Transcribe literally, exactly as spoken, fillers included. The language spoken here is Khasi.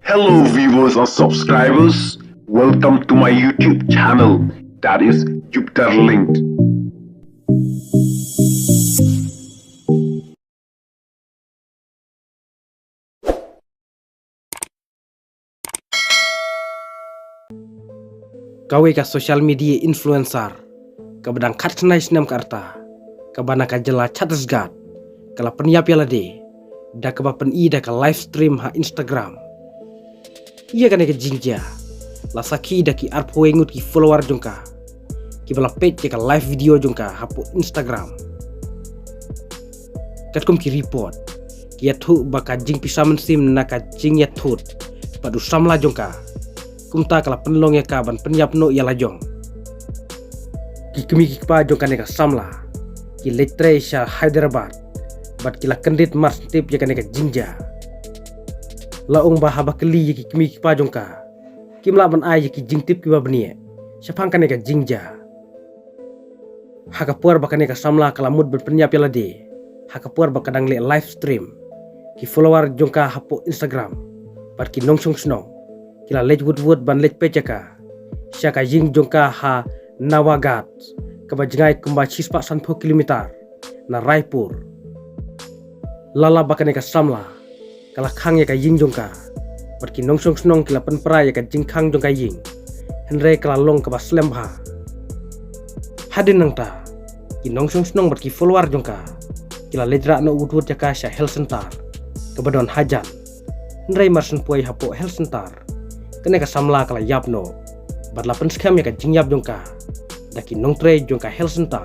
Hello, viewers and subscribers. Welcome to my YouTube channel, that is Jupiter Linked. Kawei ka social media influencer kaba dang khatkhyndai snem ka rta, kaba na ka jylla Chhattisgarh, ka la pynïap ïa lade da kaba pyni da ka live stream ha Instagram. Ïa kane ka jingjia la sakhi da ki arphew ngut ki follower jong ka, kiba la peit ïa ka live video jong ka hapoh Instagram. Katkum ki report, ki ïathuh ba ka jingpisa mynsiem na ka jingïathut bad u samla jong ka, kumta ka la pynlong ïa ka ban pynïap noh ïa la jong. Ki kmie ki kpa jong kane ka samla ki leit trei sha Hyderabad bad ki la kyndit mar shen tip ïa kane ka jingjia. La ong ba haba kylli ïa ki kmie ki kpa jong ka, kim lah ban ai ïa ki jingtip kiba bniah shaphang kane ka jingjia. Ha ka por ba kane ka samla ka la mut ban pynïap ïa lade, ha ka por ba ka dang leh live stream, ki follower jong ka hapoh Instagram bad ki nongshong shnong ki la leit wut wut ban leit peit ïa ka sha ka ïing jong ka ha Nawaghat, kaba jngai kumba shispah sanphew kilometer na Raipur. Lala ba kane ka samla ka la khang ïa ka ïing jong ka bad ki nongshong shnong ki la pynpra ïa ka jingkhang jong ka ïing, hynrei ka la long kaba slem bha. Hadien nangta, ki nongshong shnong bad ki follower jong ka ki la leit rah noh wut wut ïa ka sha health center kaba don hajan. Hynrei mar shen poi hapoh health center, kane ka samla ka la ïap noh bad la pynskhem ïa ka jingïap jong ka da ki nongtrei jong ka health center.